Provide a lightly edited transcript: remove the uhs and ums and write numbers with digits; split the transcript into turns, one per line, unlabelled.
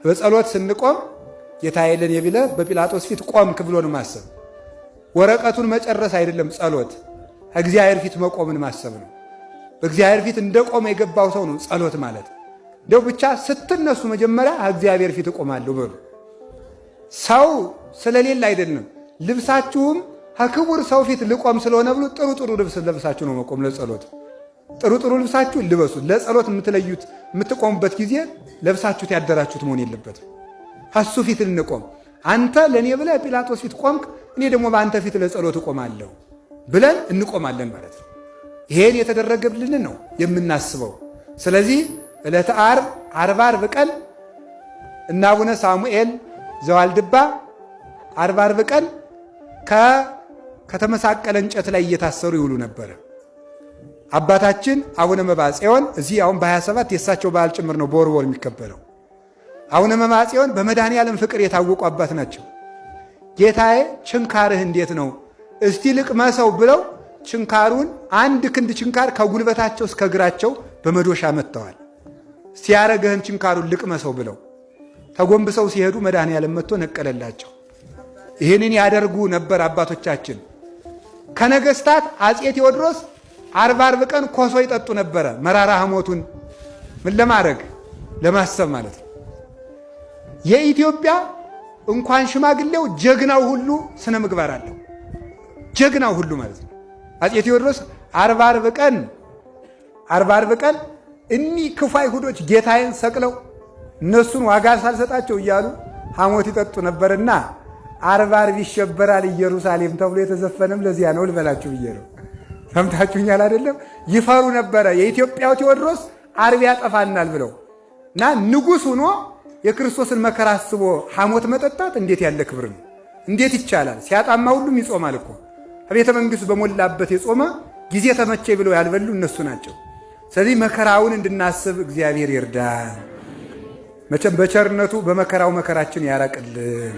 በጸሎት ስንቆም ጌታዬ ለኔ ብለህ በጲላጦስ ፊት ቆምክ ብሎ ነው ማሰብ። ወረቀቱን መጨረስ አይደለም ጸሎት፣ እግዚአብሔር ፊት መቆምን ማሰብ ነው። በእግዚአብሔር ፊት እንደቆመ የገባው ሰው ነው ጸሎት ማለት። እንደው ብቻ ስትነሱ መጀመሪያ እግዚአብሔር ፊት እቆማለሁ በሉ። ሰው ስለሌለ አይደለም። ልብሳችሁም ከክቡር ሰው ፊት ልቆም ስለሆነ ብሎ ጥሩ ጥሩ ልብስ ለብሳችሁ ነው መቆም ለጸሎት። ጥሩ ጥሩ ልብሳችሁ ልበሱ። ለጸሎት የምትለዩት የምትቆሙበት ጊዜ ለብሳችሁት ያደራችሁት መሆን የለበትም። ከሱ ፊት ልንቆም፣ አንተ ለእኔ ብለህ ጲላጦስ ፊት ቆምክ፣ እኔ ደግሞ በአንተ ፊት ለጸሎት እቆማለሁ ብለን እንቆማለን ማለት ነው። ይሄን የተደረገብልን ነው የምናስበው። ስለዚህ ዕለተ ዓርብ፣ ዓርብ ዓርብ ቀን እነ አቡነ ሳሙኤል ዘዋልድባ ዓርብ ዓርብ ቀን ከተመሳቀለ እንጨት ላይ እየታሰሩ ይውሉ ነበረ። አባታችን አቡነ መብዓ ጽዮን እዚህ አሁን በ27 የእሳቸው በዓል ጭምር ነው በወር ወር የሚከበረው። አቡነ መብዓ ጽዮን በመድኃኔ ዓለም ፍቅር የታወቁ አባት ናቸው። ጌታዬ ችንካርህ እንዴት ነው እስቲ ልቅመሰው ብለው ችንካሩን አንድ ክንድ ችንካር ከጉልበታቸው እስከ እግራቸው በመዶሻ መጥተዋል። ሲያረገህን ችንካሩን ልቅመሰው ብለው ተጎንብሰው ሲሄዱ መድኃኔ ዓለም መጥቶ ነቀለላቸው። ይህንን ያደርጉ ነበር አባቶቻችን። ከነገስታት አፄ ቴዎድሮስ ዓርብ ዓርብ ቀን ኮሶ ይጠጡ ነበረ። መራራ ሐሞቱን ምን ለማድረግ፣ ለማሰብ ማለት ነው። የኢትዮጵያ እንኳን ሽማግሌው ጀግናው ሁሉ ስነ ምግባር አለው። ጀግናው ሁሉ ማለት ነው። አፄ ቴዎድሮስ ዓርብ ዓርብ ቀን፣ ዓርብ ዓርብ ቀን እኒህ ክፉ አይሁዶች ጌታዬን ሰቅለው እነሱን ዋጋ ሳልሰጣቸው እያሉ ሐሞት ይጠጡ ነበርና ዓርብ ዓርብ ይሸበራል ኢየሩሳሌም ተብሎ የተዘፈነም ለዚያ ነው ልበላችሁ ብዬ ነው። ሰምታችሁኛል አይደለም? ይፈሩ ነበረ። የኢትዮጵያው ቴዎድሮስ ዓርብ ያጠፋናል ብለው እና ንጉሥ ሆኖ የክርስቶስን መከራ አስቦ ሐሞት መጠጣት እንዴት ያለ ክብር ነው! እንዴት ይቻላል? ሲያጣማ ሁሉም ይጾማል እኮ። ከቤተ መንግሥት በሞላበት የጾመ ጊዜ ተመቼ ብለው ያልበሉ እነሱ ናቸው። ስለዚህ መከራውን እንድናስብ እግዚአብሔር ይርዳን። መቼም በቸርነቱ በመከራው መከራችን ያራቅልን።